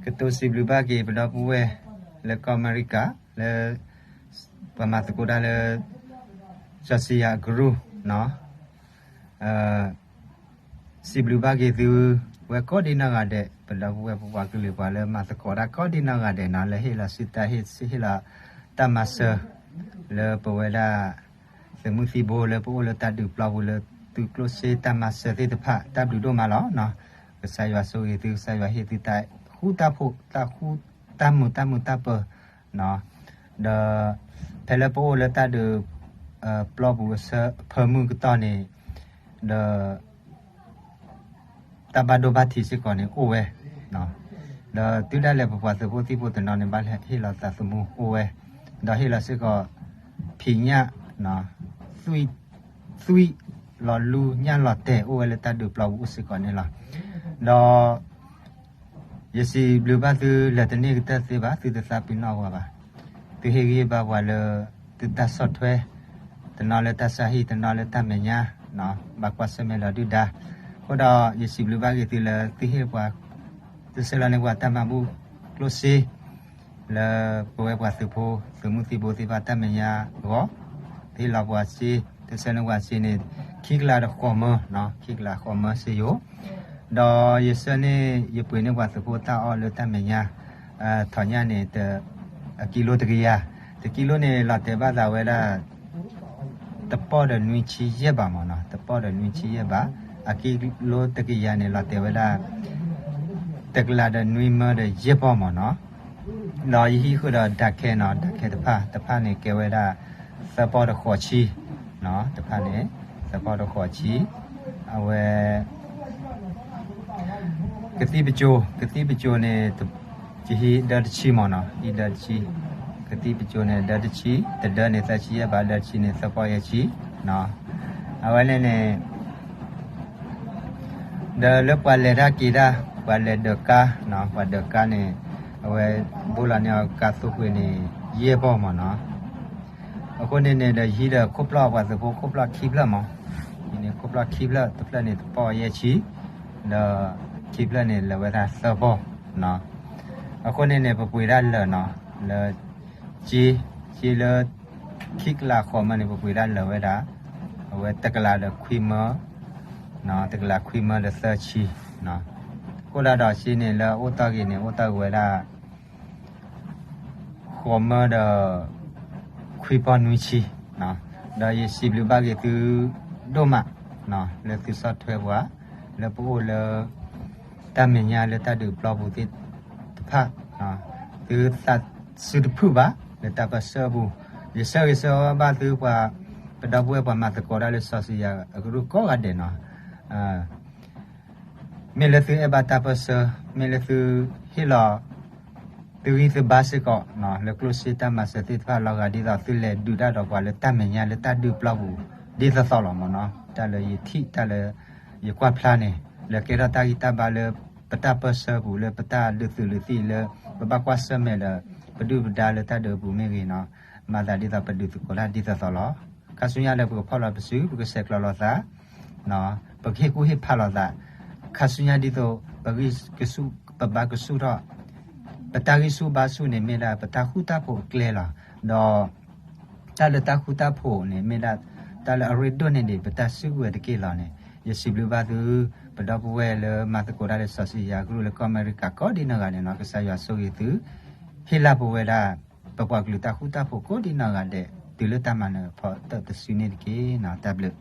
ကတိၤစံးဘျုးဘၣ်က့ၤပဒီပုၢ်ဝဲၢ်လၢကီၢ်အမဲရကၤ လၢပှၤမၤသကိးတၢ်လၢ စီၤစံယၤအကရူၢ်, စံးဘျုးဘၣ်က့ၤသုဝဲကိးဒံနီၢ်ဂၤဒဲး, ပဒီပုၢ်ဝဲၢ်ပပှၤကလုာ်ပှၤလၢမၤသကိးတၢ်ကိးဒံနီၢ်ဂၤဒဲးနီၤ, လၢဟ့ၣ်လီၤစုတၢ်ဟ့ၣ် ဟ့ၣ်လီၤတၢ်မၤစၢၤ လၢပဝဲဒၣ် သုးမုၢ်သံဘိလၢပအိၣ်လၢတၢ်ဒုးပျီပူၤလၢသုကျိၣ်စ့တၢ်မၤစၢၤသ့ၣ်တဖၣ် တၢ်ဘျုးဒိၣ်မးလီၤ. ကစၢ်ယွၤဆိၣ်ဂ့ၤသု, ကစၢ်ယွၤဟ့ၣ်သုတၢ်ဃူတၢ်ဖိး, တၢ်ဃူတၢ်မုာ်, တၢ်မုာ်တၢ်ပၢၤ, ဒီးဖဲလၢပအိၣ်လၢတၢ်ဒုးပျီပူၤအဆၢဖၢမုၢ်ကတီၢ်န့ၣ်, ဒီး တၢ်ဘၣ်ဒိဘၣ်ထံးစ့ၢ်ကီးန့ၣ်အိၣ်ဝဲ, ဒီးတုၤဒၣ်လဲာ်ပပှၤသုးဖိသံၣ်ဖိတနီၤန့ၣ် ဘၣ်ဟ့ၣ်လီၤသးသမူအိၣ်ဝဲ, ဒီးဟ့ၣ်လီၤစ့ၢ်ကီး ဖံးညၣ်, သွံၣ်, သွံၣ်လီၤလူညၣ်လီၤတဲာ်အိၣ်ဝဲလၢတၢ်ဒုးပျီပူၤအိၣ်စ့ၢ်ကီးန့ၣ်လီၤ. ဒီး ယစံးဘျုးဘၣ်သုလၢာ်တန့ၢ်ကတၢၢ်သ့ဘၣ်, သုတသးပ့ၤနီၣ်ပှၤဘၣ်. သုဟ့ၣ်ဂံၢ်ဟ့ၣ်ဘါပှၤလၢ သုတၢ်ဆီၣ်ထွဲ, တနီၤလၢတၢ်ဆါဟံၣ်, တနီၤလၢတၢ်မဲာ်ညါ, ဘၣ်ကွၢ်ဆၢၣ်မဲာ်ဒီးဒုၣ်ဒါ. အဃိဒီးယစံးဘျုးဘၣ်က့ၤသုလၢသုဟ့ၣ်ပှၤ, သုဆှၢလီၤန့ၢ်ပှၤတၢ်မၤဘူၣ်ကျိၣ်စ့ လၢပဝဲပှၤသုးဖိ, သုးမုၢ်သံဘိသ့ၣ်တဖၣ်တၢ်မဲာ်ညါအဂီၢ်, သုဟ့ၣ်လီၤပှၤစ့, သုဆှၢန့ၢ်ပှၤစ့န့ၣ် ခံကလးဒီးဃိးမၢ, ခံကလးဃိးမၢစ့ယိာ်, ဒီးယဆှၢန့ၢ် ယပှ့ၤန့ၢ်ပှၤသုးဖိတၢ်အီၣ်လၢတၢ်မဲာ်ညါ, ထီၣ်ညၣ်န့ၣ် အကံလိတကယၤ, တကံလိန့ၣ် လီၤတဲာ်ဘၣ်သးဝဲဒၣ် တပီၢ်ဒီးနွံဆံယဲၢ်ဘးမၢနီၤ, တပီၢ်ဒီးနွံဆံယဲၢ်ဘး, အကံလိတကယၤန့ၣ် လီၤတဲာ်ဝဲဒၣ် တကလးဒီးနွံမၢဒီးယဲၢ်ပီၢ်မၢနီၤ. ဒီးယဟံးဃုာ်ဒီးဒၣ်ခဲနီၤ, ဒၣ်ခဲတဖၣ်, တဖၣ်န့ၣ်ကဲဝဲဒၣ် သၢပီၢ်ဒီးဃိးဆံ, တဖၣ်န့ၣ် သၢပီၢ်ဒီးဃိးဆံ, အဝဲ ကသံၣ်ပစိၤ, ကသံၣ်ပစိၤန့ၣ် ယဟံးဒၢတဆံမၢနီၤ, ဟံးဒၢတဆံ, ကသံၣ်ပစိၤန့ၣ် ဒၢတဆံ, တဒၢန့ၣ် သၢဆံယဲၢ်ဘး, ဒၢတဆံန့ၣ် သၢပီၢ်ယဲၢ်ဆံ, အဝဲန့ၣ်န့ၣ် ဒီးလၢပှၤလဲၤတၢ်က့ၤတၢ်, ပှၤလဲၤဒၢးကါ, ပှၤဒၢးကါန့ၣ် အဝဲ ဘိလီၤန့ၢ်အီၤကါသိကွ့ၤန့ၣ် ယဲၢ်ပီၢ်မၢနီၤ. အဃိန့ၣ်န့ၣ်ဒီး ယဟံးဒီးခိၣ်ဖျီၣ်ပှၤသုးဖိ ခိၣ်ဖျီၣ်ခံဖျၢၣ်မၢ, ယန့ၣ်ခိၣ်ဖျီၣ်ခံဖျၢၣ်, တဖျၢၣ်န့ၣ် တပီၢ်ယဲၢ်ဆံ, ဒီးခံဖျၢၣ်န့ၣ် လဲၤဝဲဒၣ်သၢပီၢ်. အဃိန့ၣ်န့ၣ် ပပှ့ၤဒၣ်လၢာ်နီၤ, လၢ စ့, စ့လၢ ခံကလးဃိးမၢန့ၣ် ပပှ့ၤဒၣ်လၢာ်ဝဲဒၣ်, အဝဲတကလးဒီးခွံမၢ, တကလးခွံမၢဒီးသၢဆံ, အဃိဒၣ်ဒီးစ့န့ၣ် လၢအအိၣ်တ့ၢ်ဂ့ၤန့ၣ် အိၣ်တ့ၢ်ဂ့ၤဝဲဒၣ် ဃိးမၢဒီး ခွံပီၢ်နွံဆံ, ဒီးယစံးဘျုးဘၣ်က့ၤသုဒိၣ်မး လၢသုဆီၣ်ထွဲပှၤ လၢပအိၣ်လၢ တၢ်မဲာ်ညါလၢတၢ်ဒုးပျီပူၤသ့ၣ် တဖၣ်, သုသးစူၤတဖုၣ်ဘၣ် လၢတၢ်ပၢၢ်ဆၢအပူၤ, ယဆၢဂ့ၤဆၢဝါဘၣ်သုပှၤ ပဒီပုၢ်ဝဲၢ်ပှၤမၤသကိးတၢ်လၢစီၤစံယၤအကရူၢ်ကိးဂၤဒဲးနီၤ, မ့ၢ်လၢသုအဲၣ်ဘၣ်တၢ်ပၢၢ်ဆၢ, မ့ၢ်လၢသုဟ့ၣ်လီၤ သုဂံၢ်သုဘါစ့ၢ်ကီး လၢကျိၣ်စ့တၢ်မၤစၢၤသ့ၣ်တဖၣ်လီၤဂာ်ဒ်သိးသုလဲၤဒုးတၢ်ဒီးပှၤလၢတၢ်မဲာ်ညါလၢတၢ်ဒုးပျီပူၤ ဒ်သိးသိးလီၤမၢနီၤ, တၢ်လၢယထံၣ်တၢ်လၢ ယကွၢ်ဖျါန့ၣ် လၢကဲထီၣ်တၢ်ဂံၢ်တၢ်ဘါလၢ ပတၢ်ဒုးသုးလုးသံၣ်လၢ ပဘၣ်ကွၢ်ဆၢၣ်မဲာ်ဒီး ပဒုၣ်ပဒါလၢတၢ်ဒုးပူၤမ့ၢ်ဂ့ၤနီၤ, မၤသးဒ်သိးပဒုးသကိးတၢ်ဒ်သိးသိးလီၤ. ခါဆူညါလၢပကဖီၣ်လီၤပစု ပကဆဲးကျိးလိာ်သး ပကဟ့ၣ်ကူၣ်ဟ့ၣ်ဖးလိာ်သး, ခါဆူညါဒ်သိး ပဂံၢ်ကဆူၣ် ပဘါကဆူၣ်ထီၣ်, ပတၢ်ဂံၢ်ဆူၣ်ဘါဆူၣ်န့ၣ် မ့ၢ်ဒၣ်ပတၢ်ဃူတၢ်ဖိးအကျဲလီၤ. ဒီး တၢ်လၢတၢ်ဃူတၢ်ဖိးန့ၣ် မ့ၢ်ဒၣ်တၢ်လၢအရ့ဒိၣ်န့ၢ်ဒံး ပတၢ်စုကဝဲၤတက့ၢ်လီၤန့ၣ်, ယစံးဘျုးဘၣ်သု ပဒီပုၢ်ဝဲၢ်လၢမၤသကိးတၢ်လၢစီၤစံယၤအကရူၢ်လၢကီၢ်အမဲရကၤကိးဒံနီၢ်ဂၤဒဲးနီၤ, ကစၢ်ယွၤဆိၣ်ဂ့ၤသု, ဟ့ၣ်လၢ်ပဝဲဒၣ် ပပှၤကလုာ်တၢ်ဃူတၢ်ဖိးကိးဒံနီၢ်ဂၤဒဲး တုၤလၢတၢ်မၤနၢၤဖီတၢၣ်တစုန့ၣ်တက့ၢ်နီၤ, တၢ်ဘျုး